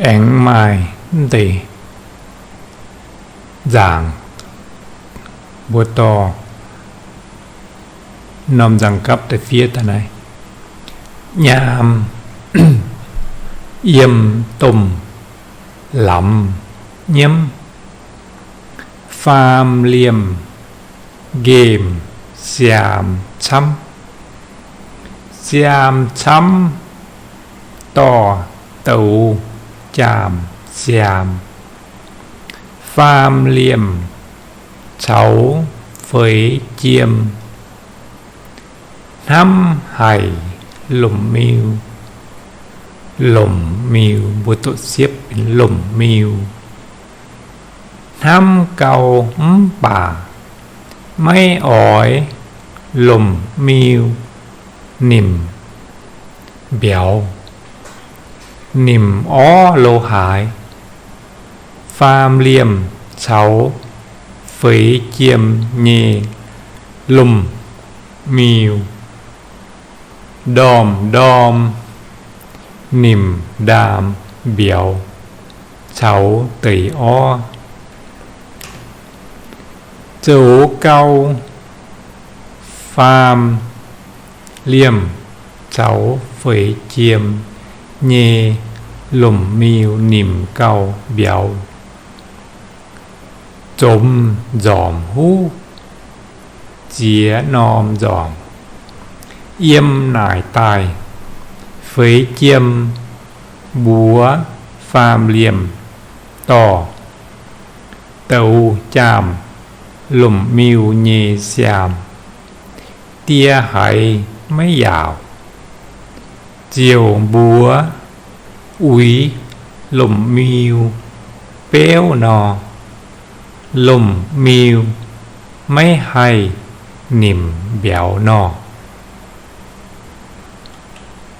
Aengx maaih mv deix nzaangc, mbuo dorh norm nzangc gapv da'fiev daaih naaiv. Nyaam, yiem, domh, lamz, nyiemv. Faam liemh, nqemh, siaam camv. Siaam camv dorh douz jaam-siaam. Faam liemh caux feix jiem. Hnamv haic lomc miu. Lomc miu, mbuo doqc siepv benx lomc miu. Hnamv gau mv baac maiv oix lomc miu nimc mbiauz. Nimc orv lo haaix, faam liemh caux feix jiem nyei lomc miu. Ndorm-ndorm nimc ndaam mbiauz caux deix orv. Zoux gau faam liemh caux feix jiem nyei lomc miu nimc gau mbiauz. Zomx nzormc huv, ziex norm nzormc. Yiem naaic daaih, feix jiem mbuox faam liemh dorh douz jaam lomc miu nyei siaam. Die haiz maiv yaauc, ziouc mbuox uix lomc miu beuv nor, lomc miu maiv haih nimc mbiauz nor.